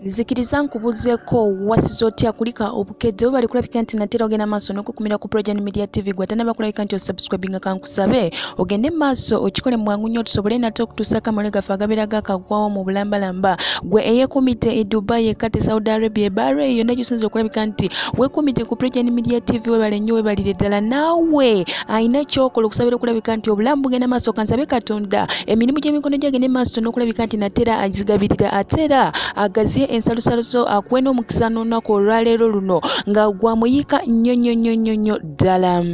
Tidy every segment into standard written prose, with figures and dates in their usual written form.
Nzikiriza nkubuzeeko wasiza otya kulika obukedde webali kulabika nti natera ogenda maaso n'okukumira ku Progen Media TV gwe atanaba kulabika nti osubscribinga kankusabe ogende maaso okikole mwangu nnyo tusobole nate okutuusako amawulire gaffe agabeera gakagwawo mu bulambalamba gwe eyekumidde e Dubai ekate Saudi Arabia ebaara eyo yonna gyosinza okulabika nti wekumidde ku Progen Media TV webale nnyo webalire ddala naawe alina kyokola okusabira okulabika nti obulamu bugenda maaso kansabe Katonda emirimu gy'emikono gye agende maaso n'okulabika nti natera agigabirira ate era agaziye ensalosalo zo akuwe n'omukisa n'olunaku olwaleero luno nga gwamuyiika nnyo nnyo nnyo nnyo nnyo ddala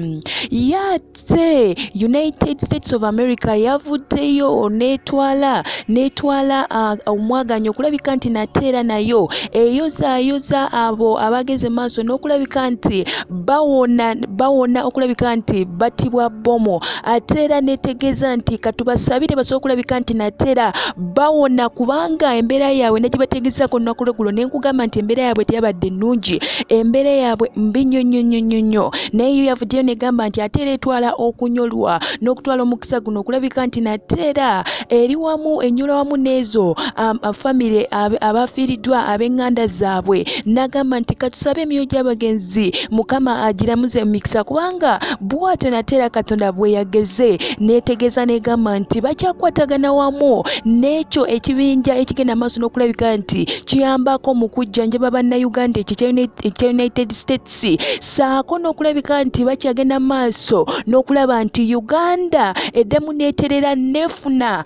yate United States of America yavuddeyo n'etwala n'etwala omwaganya okulabika nti nate era nayo eyozaayoza abo abageze maaso n'okulabika nti bawona bawona okulabika nti battibwa bbomu ate era netegeeza nti katubasabire basobole okulabika nti nate era bawona kubanga embeera yaabwe negibategezaako olunaku lweggulo ne nkugamba nti embeera yaabwe teyabadde nnungi embeera yaabwe mbi nnyo nnyo nnyo nnyo nnyo naye yo yavuddeyo negamba nti ate era etwala okunyolwa n'okutwala omukisa guno okulabika nti nate era eri wamu enyola wamu n'ezo famire abafiiriddwa ab'eŋŋanda zaabwe n'agamba nti katusabe emyoyo gy'abagenzi mukama agiramuze emikisa kubanga bwatyo nate era katonda bwe yageze n'etegeeza n'egamba nti bakyakwatagana wamu n'ekyo ekibinja ekigenda maaso n'okulabika nti kiyambako mu kujjanjaba bannayuganda ekyo ekya united states saako n'okulabika nti bakyagenda maaso n'okulaba nti uganda eddamu n'eterera nefuna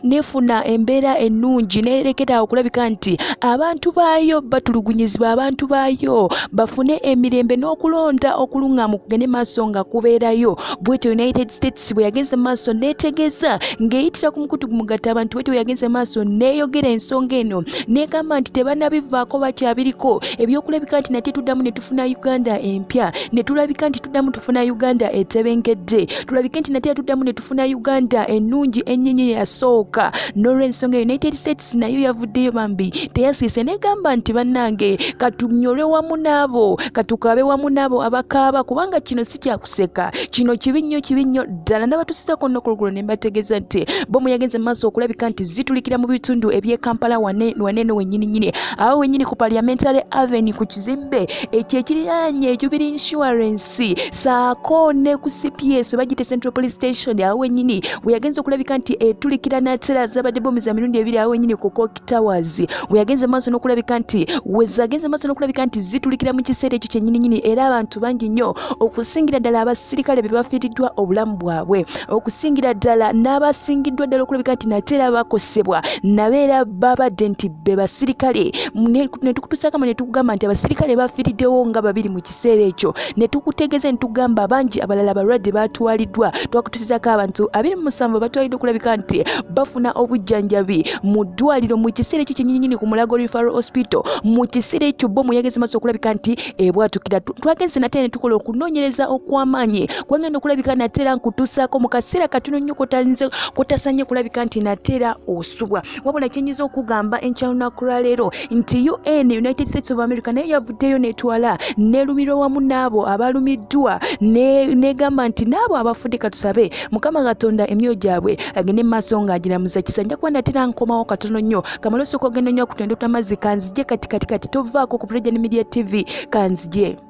nefuna embeera ennungi nerekera okulabika nti abantu baayo batulugunyizibwa abantu baayo bafune emirembe n'okulonda okulungamu kugende maaso nga kubeerayo bwetyo united states bwe yagenze maaso netegeeza ng'eyitira ku mukutu gumugatta abantu bwetyo bwe yagenze maaso neeyogera ensonga eno negamba nti tebanabivaako bakyabiriko ebyokulabika nti nate tuddamu ne tufuna uganda empya ne tulabika nti tuddamu tufuna uganda etebenkedde tulabike nti nate tuddamu ne tufuna uganda ennungi ennyenye yasooka n'olwensonga united states nayo yavuddeyo bambi teyasiise negamba nti bannange katunyole wamu n'abo katukaabe wamu n'abo abakaaba kubanga kino si kyakuseka kino kibi nnyo kibi nnyo ddala nabatusizako olunaku oluggulo ne mbategeeza nti bomu yagenze maaso okulabika nti zitulikira mu bitundu eby'e Kampala waneeno wennyini nnyini awo wennyini ku Parliamentary Avenue ku kizimbe ekyo ekiriraanye Jubilee Insurance saako ne ku cps bagiyite Central Police Station awo wennyini we yagenze okulabika nti etulikira natera zabadde bomu za mirundi ebiri awo wennyini ku Coke Towers we yagenze maaso n'okulabika nti we zagenze maaso n'okulabika nti zitulikira mu kiseera ekyo kyennyini nnyini era abantu bangi nnyo okusingira ddala abasirikale be bafiiriddwa obulamu bwabwe okusingira ddala n'abasingiddwa ddala okulabika nti nate era bakosebwa nabo era babadde nti be basirikale ne tukutusaakama ne tukugamba nti abasirikale bafiiriddewo nga babiri mu kiseera ekyo ne tukutegeeza ne tugamba bangi abalala abalwadde batwaliddwa twakutusizako abantu 27 batwaliddwa okulabika nti bafuna obujjanjabi mu ddwaliro mu kiseera ekyo kyennyininyini ku Mulago Referral Hospital mu kiseera ekyo bbomu yageze maaso okulabika nti ebwatukira twagenze nate ne tukola okunoonyereza okw'amaanyi kwangenda okulabika nate era nkutuusaako mu kaseera katono nnyo kotasanye kulabika nti nate era osubwa wabula kyenyinza okugamba enkya lunaku lwaleero nti UN United States of America nayo yavuddeyo netwala nelumirwa wamu n'abo abalumiddwa negamba nti n'abo abafudde katusabe mukama katonda emyoyo gyabwe agende mu maaso ng'agiramuza kisa nja kuba natera nkomawo katono nnyo kamala osooka ogenda nnyo akutenda otamazzi kanzije kati kati kati tovaako ku Progen Media TV kanzije.